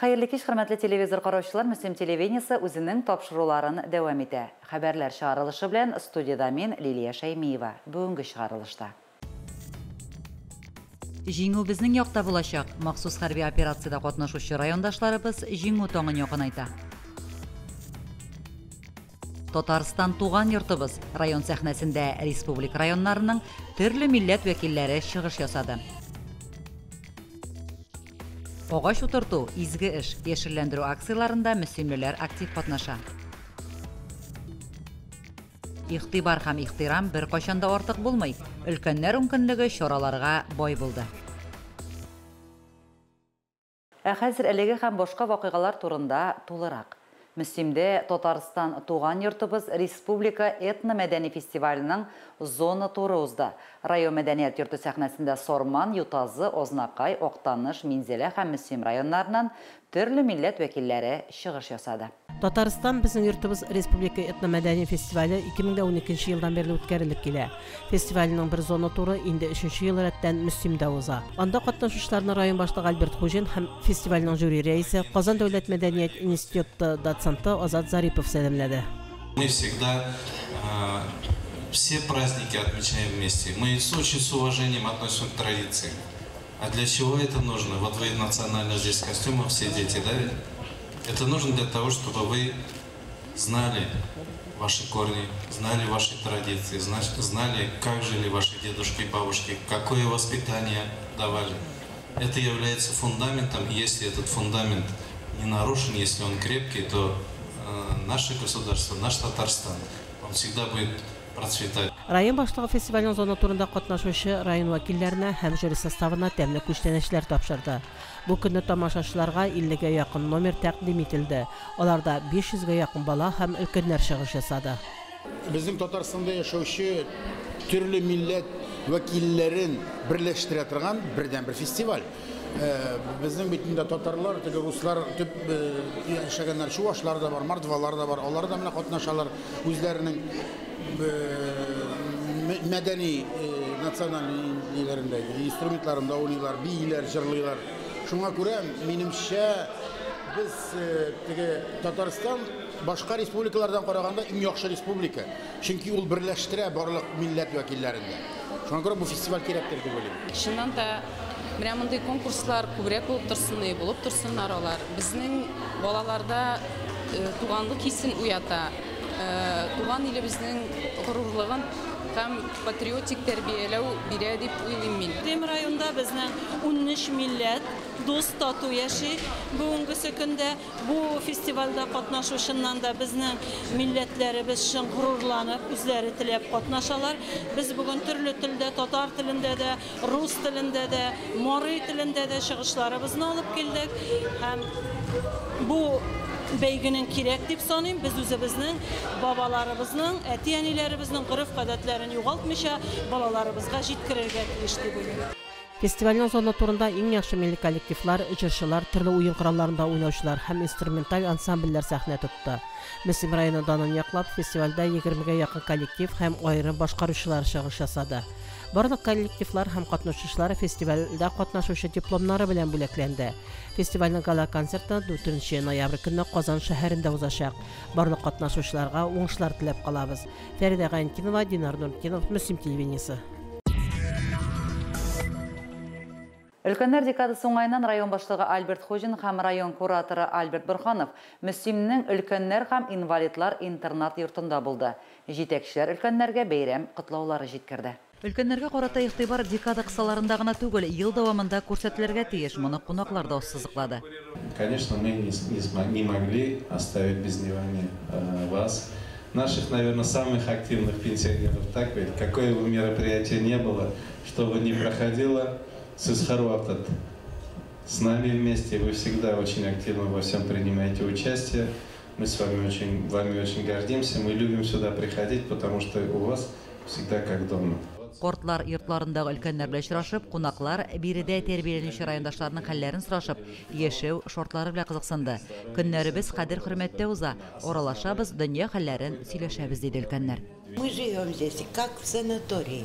Хәерле кич, хөрмәтле телевизор караучылар, Мөслим телевидениесе үзенең тапшыруларын дәвам итә. Хәбәрләр чыгарылышы белән студиядә мин, Лилия Шәймиева. Бүгенге чыгарылышта. Җиңү безнең якта булачак. Махсус хәрби операциядә катнашучы райондашларыбыз җиңү таңын якынайта. Татарстан туган йортыбыз район сәхнәсендә республика районнарының төрле милләт вәкилләре чыгыш ясады. Агач утырту изге эш. Яшелләндерү акцияләрендә мөслимлеләр актив катнаша. Игътибар һәм ихтирам беркайчан да артык булмый. Өлкәннәр ункөнлеге чараларга бай булды. Ә хәзер әлеге һәм башка вакыйгалар турында тулырак. Мөслимдә Татарстан туган йортыбыз республика этно-мәдәни фестиваленең зона туры узды. Район мәдәният йорты сәхнәсендә Сарман, Ютазы, Азнакай, Актаныш, Минзәлә һәм Мөслим районнарыннан төрле милләт вәкилләре чыгыш ясады. Татарстан безнең йортыбыз республика этномәдәни фестивале 2012 елдан бирле үткәрелеп килә. Фестивальнең бер зона туры инде өченче ел рәттән Мөслимдә уза. Анда катнашучыларны район башлыгы Альберт Хуҗин һәм фестивальнең жюри рәисе, Казан дәүләт мәдәният институты доценты Азат Зарипов сәламләде. Мы всегда все праздники отмечаем вместе. Мы очень с уважением относимся к традициям. А для чего это нужно? Вот вы в национальных здесь костюмах все дети, да? Это нужно для того, чтобы вы знали ваши корни, знали ваши традиции, знали, как жили ваши дедушки и бабушки, какое воспитание давали. Это является фундаментом, и если этот фундамент не нарушен, если он крепкий, то наше государство, наш Татарстан, он всегда будет процветать. Район башлыгы фестивальнең зона турында катнашучы район вәкилләренә һәм жюри составына тәмле күчтәнәчләр тапшырды. Бу көнне тамашачыларга 50гә якын номер тәкъдим ителде. Аларда 500гә якын бала һәм өлкәннәр чыгыш ясады. Безнең Татарстанда яшәүче төрле милләт вәкилләрен берләштерә торган бердәнбер фестиваль. Безнең бит инде татарлар, теге руслар төп яшәгәннәр, чувашлар да бар, мордвалар да бар. Алар да менә катнашалар үзләренең мәдәни националь ниләрендә, инструментларында уйныйлар, бииләр, җырлыйлар. Шуңа күрә, минемчә, без теге Татарстан башка республикалардан караганда иң яхшы республика. Чөнки ул берләштерә барлык милләт вәкилләрен дә. Шуңа күрә бу фестиваль кирәктер дип уйлыйм. Чыннан да менә мондый конкурслар күбрәк булып торсын, булып торсыннар алар. Безнең балаларда туганлык хисен уята, туган илебезнең горурлыгын һәм патриотик тәрбияләү бирә дип уйлыйм мин. Мөслим районында безнең 13 милләт дус тату яши. Бүгенгесе көндә бу фестивальдә катнашу чыннан да безнең милләтләребез чын горурланып, үзләре теләп катнашалар. Без бүген төрле телдә, татар телендә дә, рус телендә дә, мари телендә дә чыгышларыбызны алып килдек. Һәм бу бәйгенең кирәк дип саныйм. Без үзебезнең бабаларыбызның, әти-әниләребезнең гореф-гадәтләрен югалтмыйча балаларыбызга җиткерергә тиеш дип уйлыйм. Фестивальнең зона турында иң яхшы милли коллективлар, җырчылар, төрле уен коралларында уйнаучылар һәм инструменталь ансамбльләр сәхнә тотты. Мөслим районы данын яклап, фестивальдә 20гә якын коллектив һәм аерым башкаручылар чыгыш ясады. Барлык коллективлар һәм катнашучылар фестивальдә катнашучы дипломнары белән бүләкләнде. Фестивальнең гала-концерты 4 ноябрь көнне Казан шәһәрендә узачак. Барлык катнашучыларга уңышлар теләп калабыз. Фәридә Гайнтинова, Динар Нуртдинов, Мөслим телевидениесе. Өлкәннәр декадасы уңаеннан район башлыгы Альберт Хуҗин һәм район кураторы Альберт Борһанов Мөслимнең өлкәннәр һәм инвалидлар интернат йортында булды. Җитәкчеләр өлкәннәргә бәйрәм котлаулары җиткерде. Өлкәннәргә карата игътибар декада кысаларында гына түгел, ел дәвамында күрсәтелергә тиеш. Моны кунаклар да ассызыклады. Конечно, мы не могли оставить без внимания вас, наших, наверное, самых активных пенсионеров. Так ведь, какое бы мероприятие ни было, что бы ни проходило, сез һәрвакыт с нами вместе, вы всегда очень активно во всем принимаете участие. Мы с вами вами очень гордимся, мы любим сюда приходить, потому что у вас всегда как дома. Картлар йортларындагы өлкәннәр белән очрашып, кунаклар биредә тәрбияләнүче райондашларның хәлләрен сорашып, яшәү шартлары белән кызыксынды. Көннәребез кадер-хөрмәттә уза, аралашабыз, дөнья хәлләрен сөйләшәбез, диде өлкәннәр. Мы живем здесь, как в санатории.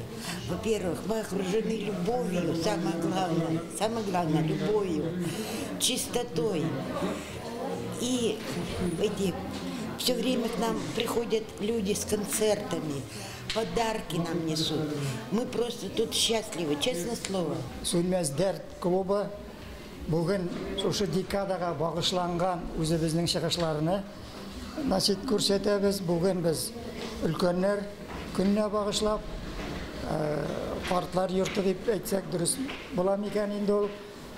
Во-первых, мы окружены любовью, самое главное, любовью, чистотой. И эти, все время к нам приходят люди с концертами, подарки нам несут. Мы просто тут счастливы, честное слово. Сүнмәс дәрт клубы бүген шушы декадага багышланган үзебезнең чыгышларны значит күрсәтәбез. Бүген без өлкәннәр көненә багышлап, картлар йорты дип әйтсәк дөрес була микән инде ул.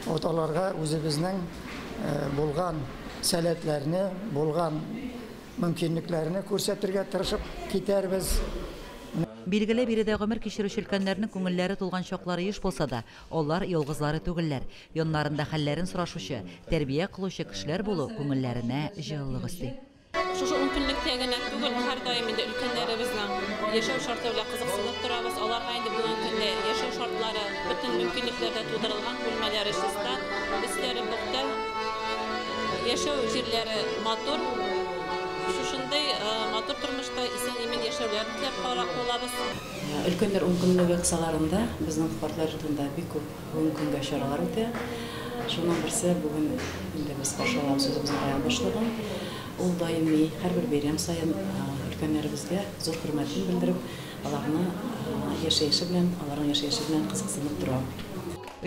Вот аларга үзебезнең булган сәләтләрне, булган мөмкинлекләрне күрсәтергә тырышып китәрбез. Билгеле, биредә гомер кичерүче өлкәннәрнең күңелләре тулган чаклары еш булса да, алар ялгызлары түгелләр. Яннарында хәлләрен сорашучы, тәрбия кылучы кешеләр булу күңелләренә җылылык өсти. Шушы 10 көнлектә генә түгел, һәрдаим инде өлкәннәребезнең яшәү шарты белән кызыксынып торабыз. Аларга инде бүгенге көндә яшәү шартлары, бөтен мөмкинлекләр дә тудырылган, бүлмәләре чиста, өсләре пөхтә, яшәү җирләре матур. Шушындай матур тормышта исән-имин яшәүләрен теләп калабыз. Өлкәннәр ункөнлеге кысаларында безнең картлар йортында бик күп бүгенге көнгә чаралар үтә. Шуның берсе бүген инде без каршы алабыз үзебезнең район башлыгын. Ул даими һәрбер бәйрәм саен өлкәннәребезгә зур хөрмәтен белдереп, аларны яшәеше белән, аларның яшәеше белән кызыксынып тора.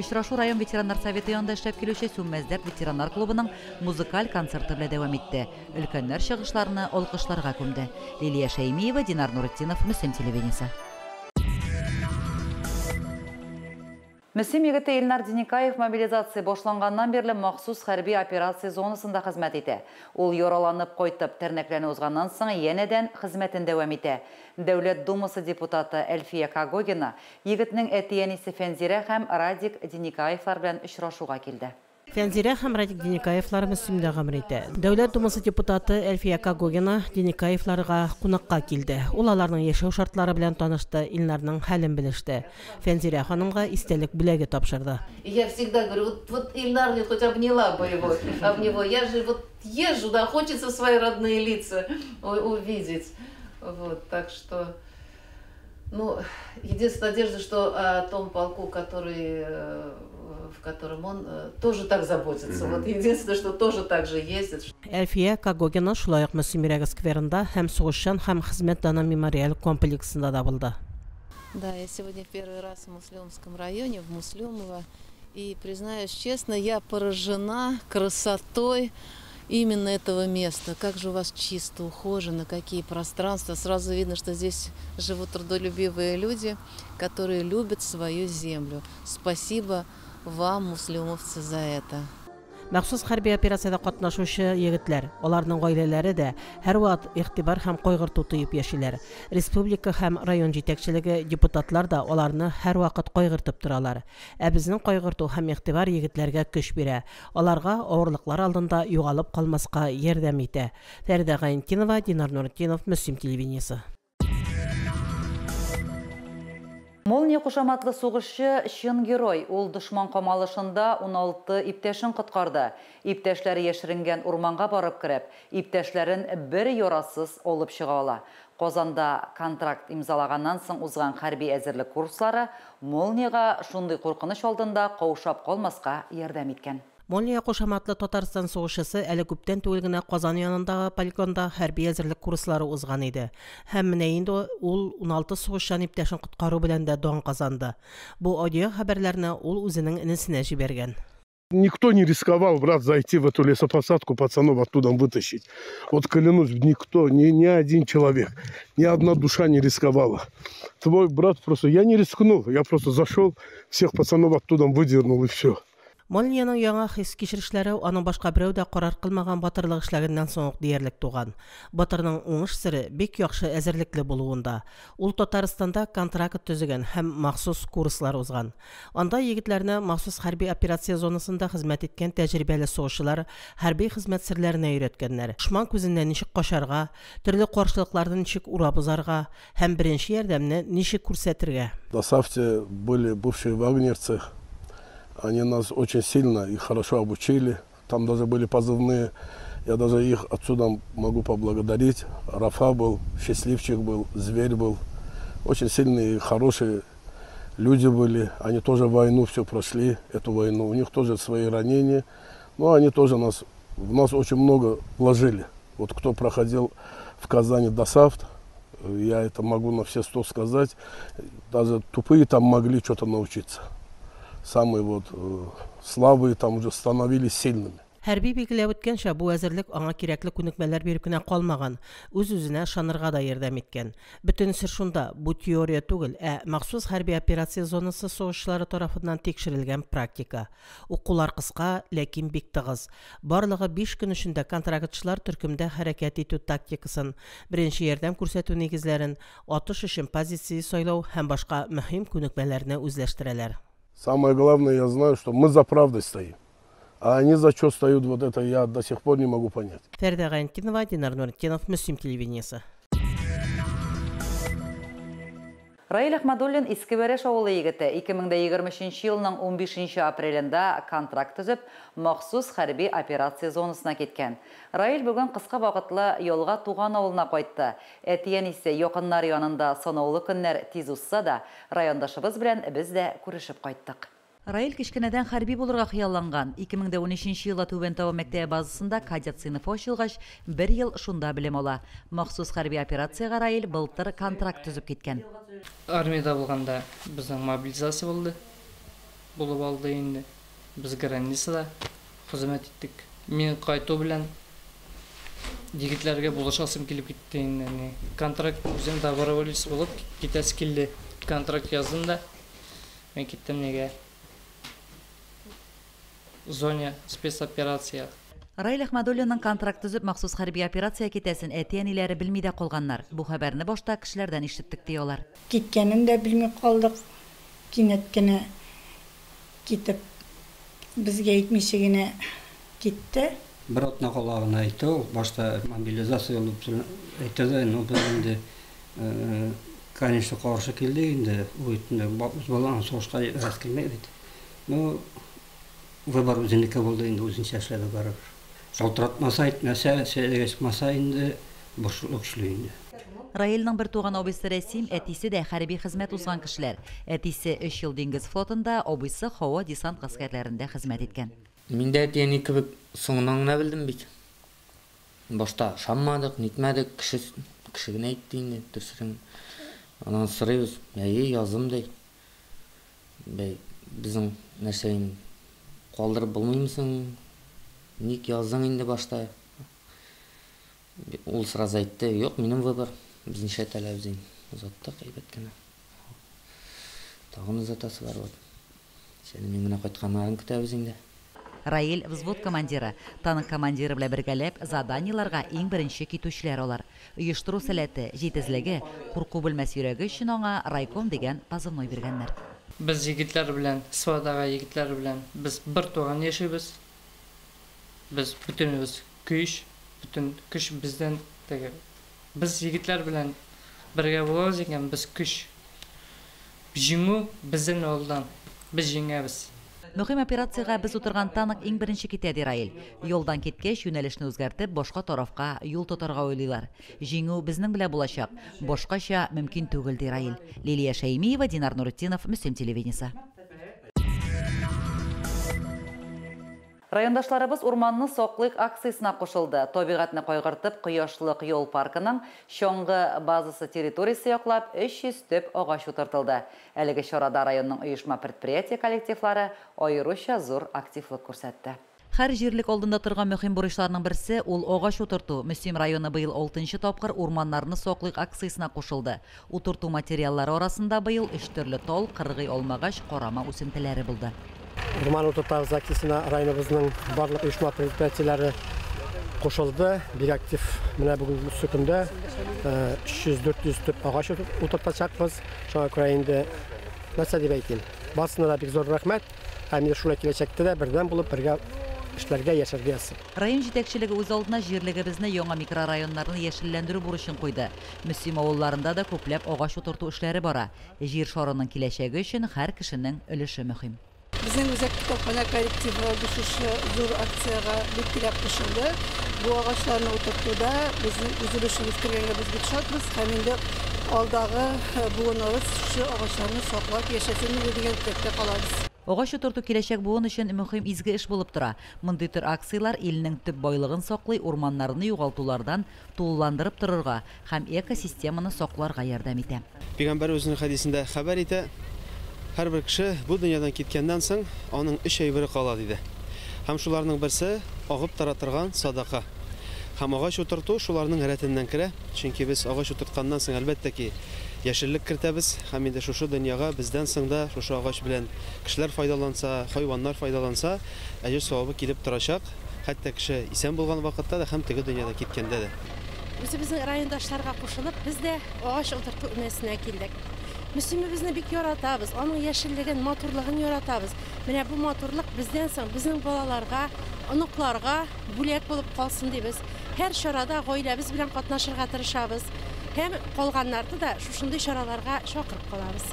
Очрашу район ветераннар советы янында эшләп килүче Сүнмәс дәрт ветераннар клубының музыкаль концерты белән дәвам итте. Өлкәннәр чыгышларны алкышларга күмде. Лилия Шәймиева, Динар Нуретдинов, Мөслим телевидениесе. Мөслим егете Илнар Деникаев мобилизация башланганнан бирле махсус хәрби операция зонасында хезмәт итә. Ул яраланып кайтып, тернәкләнү узганнан соң янәдән хезмәтен дәвам итә. Дәүләт Думасы депутаты Әлфия Когогина егетнең әти-әнисе Фәнзирә һәм Радик Деникаевлар белән очрашуга килде. Фәнзирә һәм Радик Деникаевлар Мөслимдә гомер итә. Дәүләт Думасы депутаты Әлфия Когогина Деникаевларга кунакка килде. Ул аларның яшәү шартлары белән танышты, Илнарның хәлен белеште. Фәнзирә ханымга истәлек бүләге тапшырды. Я всегда говорю, вот Ильнар мне хоть обняла бы его, об него. Я же вот езжу, да, хочется свои родные лица увидеть. Вот, так что, ну, единственная надежда, что о том полку, который, в котором он тоже так заботится. Вот единственное, что тоже так же ездит. Әлфия Когогина шулай ук Мөслим йөрәге скверында һәм сугышчан һәм хезмәт даны мемориаль комплексында да булды. Да, я сегодня первый раз в Муслюмском районе, в Муслюмово. И, признаюсь честно, я поражена красотой именно этого места. Как же у вас чисто, ухожено, какие пространства. Сразу видно, что здесь живут трудолюбивые люди, которые любят свою землю. Спасибо вам, муслюмовцы, за это. Махсус хәрби операциядә катнашучы егетләр, аларның гаиләләре дә һәрвакыт игътибар һәм кайгырту тоеп яшиләр. Республика һәм район җитәкчелеге, депутатлар да аларны һәрвакыт кайгыртып торалар. Ә безнең кайгырту һәм игътибар егетләргә көч бирә. Аларга авырлыклар алдында югалып калмаска ярдәм итә. Фәридә Гайнтинова, Динар Нуретдинов, Мөслим телевидениесе. Молния кушаматлы сугышчы чын герой. Ул дошман камалышында 16 иптәшен коткарды. Иптәшләре яшеренгән урманга барып кереп, иптәшләрен бер ярасыз алып чыга ала. Казанда контракт имзалаганнан соң узган хәрби әзерлек курслары Молнияга шундый куркыныч алдында каушап калмаска ярдәм иткән. Молния кушаматлы Татарстан сугышчысы әле күптән түгел генә Казан янындагы полигонда хәрби әзерлек курслары узган иде. Һәм менә инде ул 16 сугышчан иптәшен коткару белән дә дан казанды. Бу аудио хәбәрләрне ул үзенең энесенә җибәргән. Никто не рисковал, брат, зайти в эту лесопосадку, пацанов оттуда вытащить. Вот клянусь, никто, ни один человек, ни одна душа не рисковала. Твой брат просто, я не рискнул, я просто зашел, всех пацанов оттуда выдернул и все. Молнияның яңа хис-кичерешләре аның башка берәү дә карар кылмаган батырлык эшләгеннән соң ук диярлек туган. Батырның уңыш сере бик яхшы әзерлекле булуында. Ул Татарстанда контракт төзегән һәм махсус курслар узган. Анда егетләрне махсус хәрби операция зонасында хезмәт иткән тәҗрибәле сугышчылар хәрби хезмәт серләренә өйрәткәннәр. Дошман күзеннән ничек качарга, төрле каршылыкларны ничек урап узарга һәм беренче ярдәмне ничек күрсәтергә. В ДОСААФте были бывшие вагнерцы. Они нас очень сильно и хорошо обучили. Там даже были позывные. Я даже их отсюда могу поблагодарить. Рафа был, Счастливчик был, Зверь был. Очень сильные и хорошие люди были. Они тоже войну все прошли, эту войну. У них тоже свои ранения. Но они тоже в нас очень много вложили. Вот кто проходил в Казани ДОСААФ, я это могу на все 100 сказать, даже тупые там могли что-то научиться. Самые вот слабые там уже становились сильными. Хәрби билгеләп үткәнчә, бу әзерлек аңа кирәкле күнекмәләр биреп кенә калмаган, үз-үзенә ышанырга да ярдәм иткән. Бөтен сер шунда, бу теория түгел, ә махсус хәрби операция зонасы сугышчылары тарафыннан тикшерелгән практика. Укулар кыска, ләкин бик тыгыз. Барлыгы 5 көн эчендә контрактчылар төркемдә хәрәкәт итү тактикасын, беренче ярдәм күрсәтү нигезләрен, атыш өчен позиция сайлау һәм башка мөһим күнекмәләрне үзләштерәләр. Самое главное, я знаю, что мы за правдой стоим. А они за что стоят, вот это я до сих пор не могу понять. Фәридә Гайнетдинова, Динар Нуретдинов, Мөслим телевидениесе. Раил Ахмадуллин Иске Вәрәш авылы егете 2023 елның 15 апрелендә контракт төзеп, махсус хәрби операция зонасына киткән. Раил бүген кыска вакытлы ялга туган авылына кайтты. Әти-әнисе якыннар янында санаулы көннәр тиз узса да, райондашыбыз белән без дә күрешеп кайттык. Раил кечкенәдән хәрби булырга хыялланган. 2013 елда Түбән Тау мәктәбе базасында кадет сыйныфы ачылгач, бер ел шунда белем ала. Махсус хәрби операциягә Раил былтыр контракт төзеп киткән. Армиядә булганда безнең мобилизация булды. Булып алды инде. Без границада хезмәт иттек. Мин кайту белән егетләргә булышасым килеп китте инде. Контракт үзем доброволец булып китәсе килде. Контракт яздым да мин киттем нигә? Зоне спецоперация. Раил Ахмадуллинның контракт төзеп махсус хәрби операция китәсен әти-әниләре белми дә калганнар. Бу хәбәрне башта кешеләрдән ишеттек ди алар. Киткәнен дә белми калдык. Кинәт кенә китеп безгә әйтмичә генә китте. Бер атна кала гына әйтте ул. Башта мобилизация булып әйтте дә, но без инде, конечно, каршы килдек инде. Ул инде үз баланы сугышка рәс килмәй бит. Ну, выбор үзенеке булды инде, үзенчә эшләде барыбер. Шалтыратмаса, әйтмәсә, сәләгә чыкмаса инде борчылу көчле инде. Раилнең бер туган абыйсы Рәсим, әтисе дә хәрби хезмәт узган кешеләр. Әтисе 3 ел диңгез флотында, абыйсы һава десант гаскәрләрендә хезмәт иткән. Мин дә әтиәни кебек соңыннан гына белдем бит. Башта ышанмадык, нитмәдек, кеше генә әйтте инде, дөресен. Аннан сорыйбыз, әйе, яздым ди. Бәй, безнең нәрсә инде? Калдырып булмыймысың? Ник яздың инде башта? Ул сразу әйтте, юк, минем выбор. Без ничә таләбез инде. Озаттык, әйбәт кенә. Тагын озатасы бар вот. Сәне мин генә кайтканнарын көтәбез инде. Раил взвод командиры, танк командиры белән бергәләп заданиеларга иң беренче китүчеләр алар. Оештыру сәләте, җитезлеге, курку белмәс йөрәге өчен аңа райком дигән позывной биргәннәр. Без егетләр белән, свадага егетләр белән без бер туган яшибез. Без бөтенебез көч, бөтен көч бездән теге. Без егетләр белән бергә булабыз икән, без көч. Җиңү бездән алдан. Без җиңәбез. Мөһим операциягә без утырган танк иң беренче китә, ди Раил. Юлдан киткәч, юнәлешне үзгәртеп, башка тарафка юл тотарга уйлыйлар. Җиңү безнең белән булачак. Башкача мөмкин түгел, ди Раил. Лилия Шәймиева, Динар Нуретдинов, Мөслим телевидениесе. Райондашларыбыз урманны саклык акциясенә кушылды. Табигатьне кайгыртып, Кояшлык юл паркының Чаңгы базасы территориясе яклап 300 төп агач утыртылды. Әлеге чарада районның оешма предприятие коллективлары аеруча зур активлык күрсәтте. Һәр җирлек алдында торган мөһим бурычларның берсе ул агач утырту. Мөслим районы быел 6нчы тапкыр урманнарны саклык акциясенә кушылды. Утырту материаллары арасында быел 3 төрле тал, кыргый алмагач, карама үсентеләре булды. Урман утыртабыз акциясенә районыбызның барлык оешма предприятиеләре кушылды. Бик актив менә бүгенге көндә 300-400 төп агач утыртачакбыз. Шуңа күрә инде нәрсә дип әйтим? Барысына да бик зур рәхмәт. Һәм инде шулай киләчәктә дә бердәм булып бергә эшләргә, яшәргә язсын. Район җитәкчелеге үз алдына җирлегебезне яңа микрорайоннарны яшелләндерү бурычын куйды. Мөслим авылларында да күпләп агач утырту эшләре бара. Җир шарының киләчәге өчен һәр кешенең өлеше мөһим. Безнең үзәк китапханә коллективы бу шушы зур акциягә бик теләп кушылды. Бу агачларны утыртуда безнең үз өлешебез кергәнгә без бик шатбыз һәм инде алдагы буыныбыз шушы агачларны саклап яшәсен иде дигән теләктә калабыз. Агач утырту киләчәк буын өчен мөһим изге эш булып тора. Мондый төр акцияләр илнең төп байлыгын саклый, урманнарны югалтулардан тулыландырып торырга һәм экосистеманы сакларга ярдәм итә. Пәйгамбәр үзенең хәдисендә хәбәр итә: һәрбер кеше бу дөньядан киткәннән соң аның өч әйбере кала диде. Һәм шуларның берсе агып тора торган садака. Һәм агач утырту шуларның рәтеннән керә, чөнки без агач утыртканнан соң әлбәттә ки яшеллек кертәбез һәм инде шушы дөньяга бездән соң да шушы агач белән кешеләр файдаланса, хайваннар файдаланса, әҗер савабы килеп торачак. Хәтта кеше исән булган вакытта да һәм теге дөньяда киткәндә дә. Үзебезнең райондашларга кушылып, без дә агач утырту өмәсенә килдек. Мөслимебезне бик яратабыз, аның яшеллеген, матурлыгын яратабыз. Менә бу матурлык бездән соң безнең балаларга, оныкларга бүләк булып калсын дибез. Һәр чарада гаиләбез белән катнашырга тырышабыз. Һәм калганнарны да шушындый чараларга чакырып калабыз.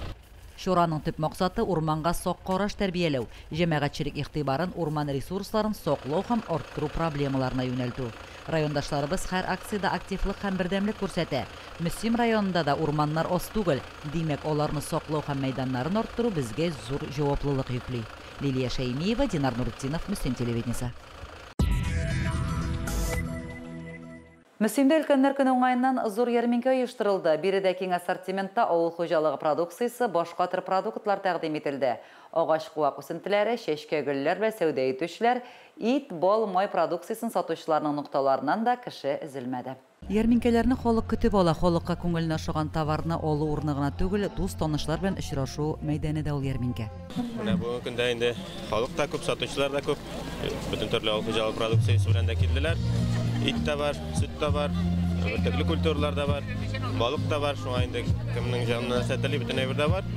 Чараның төп максаты урманга сак караш тәрбияләү, җәмәгатьчелек игътибарын урман ресурсларын саклау һәм арттыру проблемаларына юнәлтү. Райондашларыбыз һәр акциядә активлык һәм бердәмлек күрсәтә. Мөслим районында да урманнар аз түгел, димәк, аларны саклау һәм мәйданнарын арттыру безгә зур җаваплылык йөкли. Лилия Шәймиева, Динар Нуртдинов, Мөслим телевидениесе. Мөслимдә өлкәннәр көне уңаеннан зур ярминкә оештырылды. Биредә киң ассортиментта авыл хуҗалыгы продукциясе, башка төр продуктлар тәкъдим ителде. Агач куак үсентеләре, чәчкә гөлләр белән сәүдә итүчеләр, ит, бал, май продукциясен сатучыларның нокталарыннан да кеше өзелмәде. Ярминкәләрне халык көтеп ала. Халыкка күңеленә ошаган товарны алу урыны гына түгел, дус танышлар белән очрашу мәйданы да ул ярминкә. Менә бүгенге көндә инде халык та күп, сатучылар да күп. Бөтен төрле авыл хуҗалыгы продукциясе белән дә килделәр. Ит тә бар, сөт тә бар, бөртекле культуралар да бар, балык та бар. Шуңа инде кемнең җанына нәрсә тели, бөтен әйбер дә бар.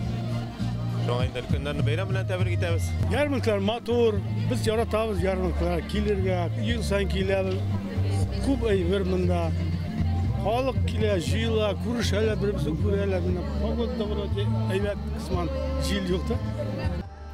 Шуңа инде өлкәннәрне бәйрәм белән тәбрик итәбез. Ярминкәләр матур, без яратабыз ярминкәләр, килергә, ел саен киләбез. Күп әйбер монда. Халык килә, җыела, күрешәләр, бер-берсен күрәләр. Менә погода да вроде әйбәт, кысман җил юк та.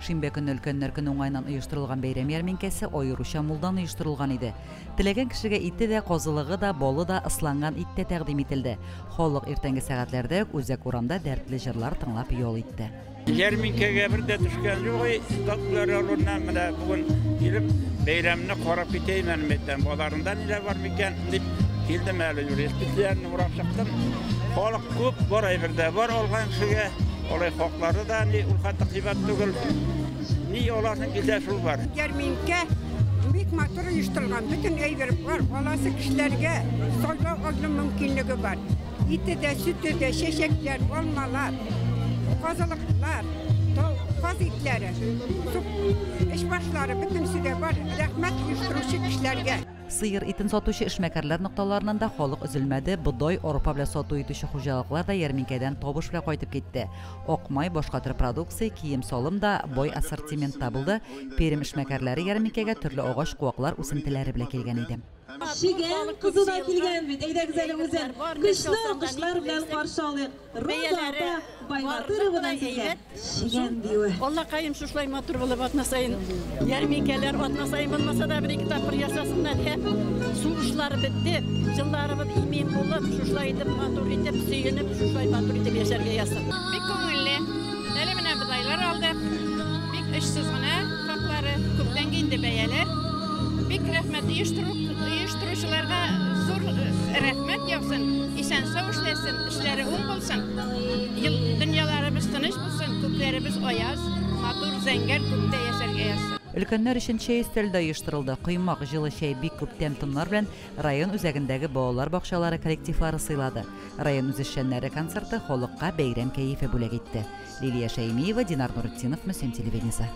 Шимбә көне өлкәннәр көне уңаеннан оештырылган бәйрәм ярминкәсе аеруча мулдан оештырылган иде. Теләгән кешегә ите дә, казылыгы да, балы да, ысланган ит тә тәкъдим ителде. Халык иртәнге сәгатьләрдә үк үзәк урамда дәртле җырлар тыңлап ял итте. Ярминкәгә бер дә төшкән юк, татлар алуыннан менә бүген килеп бәйрәмне карап китәйм әле мәйтәм, базарында ниләр бар микән дип килдем әле, юристләрне урап чыктым. Халык күп, бар әйбер дә бар алган кешегә. Алай хаклары да ни ул хәтта кыйбат түгел. Ни аласың килсә шул бар. Ярминкә бик матур оештырылган, бөтен әйбер бар. Аласы кешеләргә сайлау алу мөмкинлеге бар. Ите дә, сөте дә, чәчәкләр, алмалар, казылыклар, каз итләре, эчбашлары, бөтенесе дә бар. Рәхмәт оештыручы кешеләргә. Сыер итен сатучы эшмәкәрләр нокталарыннан да халык өзелмәде. Бодай, арпа белән сату итүче хуҗалыклар да ярминкәдән табыш белән кайтып китте. Ак май, башка төр продукция, кием-салым да бай ассортиментта булды. Пермь эшмәкәрләре ярминкәгә төрле агач куаклар үсентеләре белән килгән иде. Чегән кызы да килгән бит. Әйдәгез әле үзен көчле алкышлар белән каршы алыйк. Роза апа Байбатыровадан сезгә чегән биюе. Аллакаем шушылай матур булып атна саен ярминкәләр атна саен булмаса да бер ике тапкыр ясасыннар һәм сугышлар бетте, җылларыбыз имин булып, шушылай итеп матур итеп сөенеп, шушылай матур итеп яшәргә язсын. Бик күңелле. Әле менә бодайлар алдык. Бик эшсез генә хаклары, күптәнге инде бәяләр. Бик рәхмәт оештыручыларга, зур рәхмәт яусын, исән-сау эшләсен, эшләре уң булсын, дөньяларыбыз тыныч булсын, күкләребез аяз, матур, зәңгәр күктә яшәргә язсын. Өлкәннәр өчен чәй өстәле дә оештырылды. Коймак, җылы чәй бик күп тәм-томнар белән район үзәгендәге балалар бакчалары коллективлары сыйлады. Район үзешчәннәре концерты халыкка бәйрәм кәефе бүләк итте. Лилия Шәймиева, Динар Нуртдинов, Мөслим телевидениесе.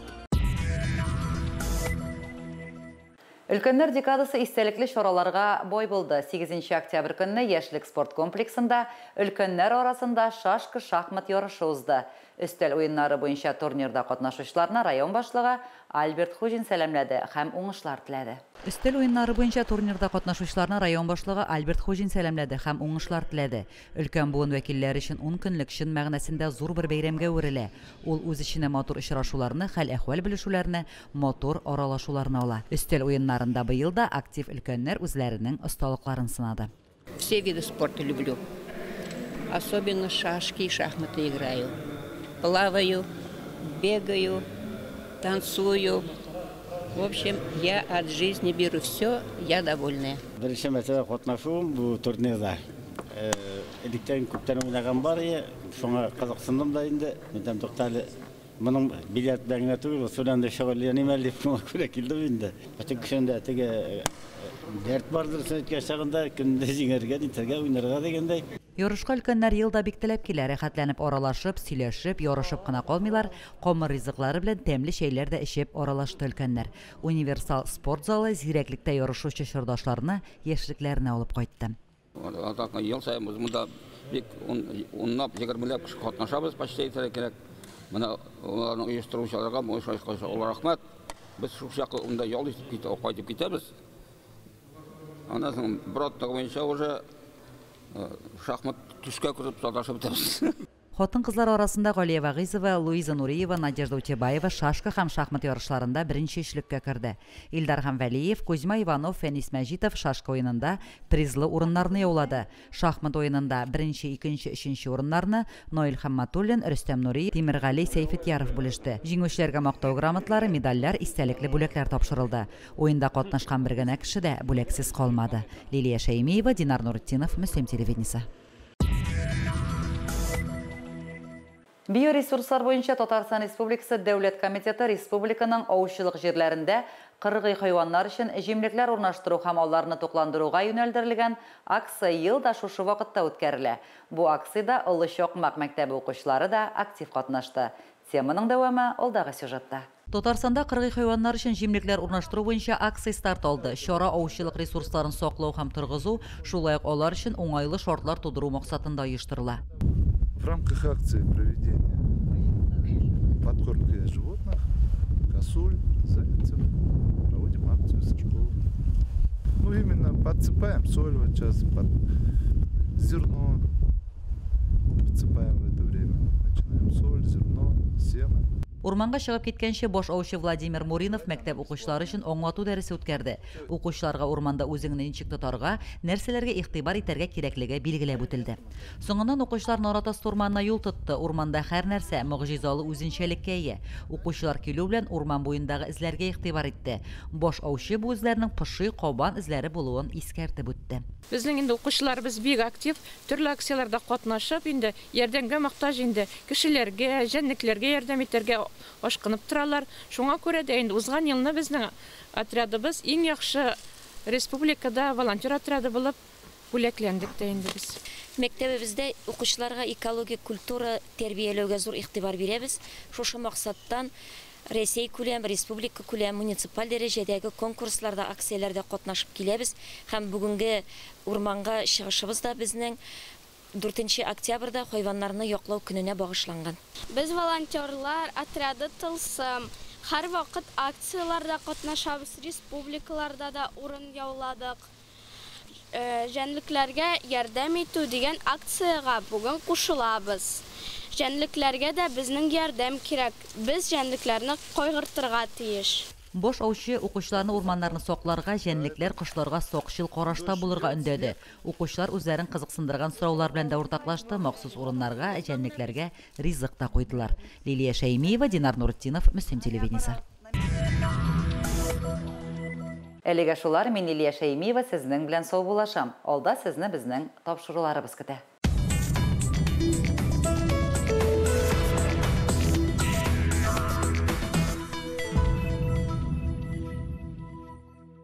Өлкәннәр декадасы истәлекле чараларга бай булды. 8 октябрь көнне Яшьлек спорт комплексында өлкәннәр арасында шашка-шахмат ярышы узды. Өстәл уеннары буенча турнирда катнашучыларны район башлыгы Альберт Хуҗин сәламләде һәм уңышлар теләде. Өстәл уеннары буенча турнирда катнашучыларны район башлыгы Альберт Хуҗин сәламләде һәм уңышлар теләде. Өлкән буын вәкилләре өчен ун көнлек чын мәгънәсендә зур бер бәйрәмгә әверелә. Ул үз эченә матур очрашуларны, хәл-әхвәл белешүләрне, матур аралашуларны ала. Өстәл уеннарында быел да актив өлкәннәр үзләренең осталыкларын сынады. Все виды спорта люблю. Особенно шашки и шахматы играю. Плаваю, бегаю, танцую. В общем, я от жизни беру все, я довольная. Беренче мәртәбә катнашуым бу турнирда. Электән күптән уйнаган бар иде, шуңа кызыксындым да инде. Мин туктале, моның бильярд белән генә түгел, су белән дә шөгыльләним әле дип шуңа күрә килдем инде. Бөтен кешенең дә теге дәрт бардыр, син әйткән чагында кемне җиңәргә, нитәргә, уйнарга дигәндәй. Ярышка өлкәннәр ел да бик теләп килә, рәхәтләнеп аралашып, сөйләшеп, ярышып кына калмыйлар, камыр ризыклары белән тәмле чәйләр дә эчеп аралашты өлкәннәр. Универсал спорт залы зирәклектә ярышучы чордашларны яшьлекләренә алып кайтты. Ел саен без монда бик унлап, егермеләп кеше катнашабыз, почти әйтергә кирәк. Менә аларны оештыручыларга, оештыручыларга рәхмәт. Без шул чаклы унда ял итеп китеп, кайтып китәбез. Аннан соң бер атна буенча уже шахмат төшкә кереп саташып бетәбез. Хатын-кызлар арасында Галия Вагизова, Луиза Нуриева, Надежда Утебаева шашка һәм шахмат ярышларында беренче өчлеккә керде. Илдар Хәмвәлиев, Кузьма Иванов, Фәнис Мәҗитов шашка уенында призлы урыннарны яулады. Шахмат уенында беренче, икенче, өченче урыннарны Наил Хамматуллин, Рөстәм Нуриев, Тимергали Сәйфетьяров бүлеште. Җиңүчеләргә мактау грамоталары, медальләр, истәлекле бүләкләр тапшырылды. Уенда катнашкан бер генә кеше дә бүләксез калмады. Лилия Шәймиева, Динар Нуретдинов, Мөслим телевидениесе. Биоресурслар буенча Татарстан Республикасы Дәүләт комитеты республиканың аучылык җирләрендә кыргый хайваннар өчен җимлекләр урнаштыру һәм аларны тукландыруга юнәлдерелгән акция ел да шушы вакытта үткәрелә. Бу акциядә Олы Чакмак мәктәбе укучылары да актив катнашты. Теманың дәвамы алдагы сюжетта. Татарстанда кыргый хайваннар өчен җимлекләр урнаштыру буенча акция старт алды. Чара аучылык ресурсларын саклау һәм торгызу, шулай ук алар өчен уңайлы шартлар тудыру максатында оештырыла. В рамках акции проведения подкормки животных, косуль, зайцев, проводим акцию со школами. Ну, именно подсыпаем соль вот сейчас, под зерно подсыпаем в это время. Начинаем соль, зерно, сено. Урманга чыгып киткәнче баш аучы Владимир Муринов мәктәп укучылары өчен аңлату дәресе үткәрде. Укучыларга урманда үзеңне ничек тотарга, нәрсәләргә игътибар итәргә кирәклеге билгеләп үтелде. Соңыннан укучылар Наратас урманына юл тотты. Урманда һәр нәрсә могҗизалы үзенчәлеккә ия. Укучылар килү белән урман буендагы эзләргә игътибар итте. Баш аучы бу эзләрнең поши, кабан эзләре булуын искәртеп үтте. Безнең инде укучыларыбыз бик актив, төрле акцияләрдә катнашып, инде ярдәмгә мохтаҗ инде кешеләргә, җәнлекләргә ярдәм итәргә ашкынып торалар. Шуңа күрә дә инде узган елны безнең отрядыбыз иң яхшы республикада волонтер отряды булып бүләкләндек тә инде без. Мәктәбебездә укучыларга экологик культура тәрбияләүгә зур игътибар бирәбез. Шушы максаттан Рәсәй күләм, республика күләм, муниципаль дәрәҗәдәге конкурсларда, акцияләрдә катнашып киләбез. Һәм бүгенге урманга чыгышыбыз да безнең 4 октябрьдә хайваннарны яклау көненә багышланган. Без волонтерлар отряды Тылсым. Һәр вакыт акцияләрдә катнашабыз, республикаларда да урын яуладык. Җәнлекләргә ярдәм итү дигән акциягә бүген кушылабыз. Җәнлекләргә дә безнең ярдәм кирәк. Без җәнлекләрне кайгыртырга тиеш. Баш аучы укучыларны урманнарны сакларга, җәнлекләр, кошларга сакчыл карашта булырга өндәде. Укучылар үзләрен кызыксындырган сораулар белән дә уртаклашты, махсус урыннарга, җәнлекләргә ризык та куйдылар. Лилия Шәймиева, Динар Нуретдинов, Мөслим телевидениесе. Әлегә шулар, мин Лилия Шәймиева сезнең белән саубуллашам. Алда сезне безнең тапшыруларыбыз көтә.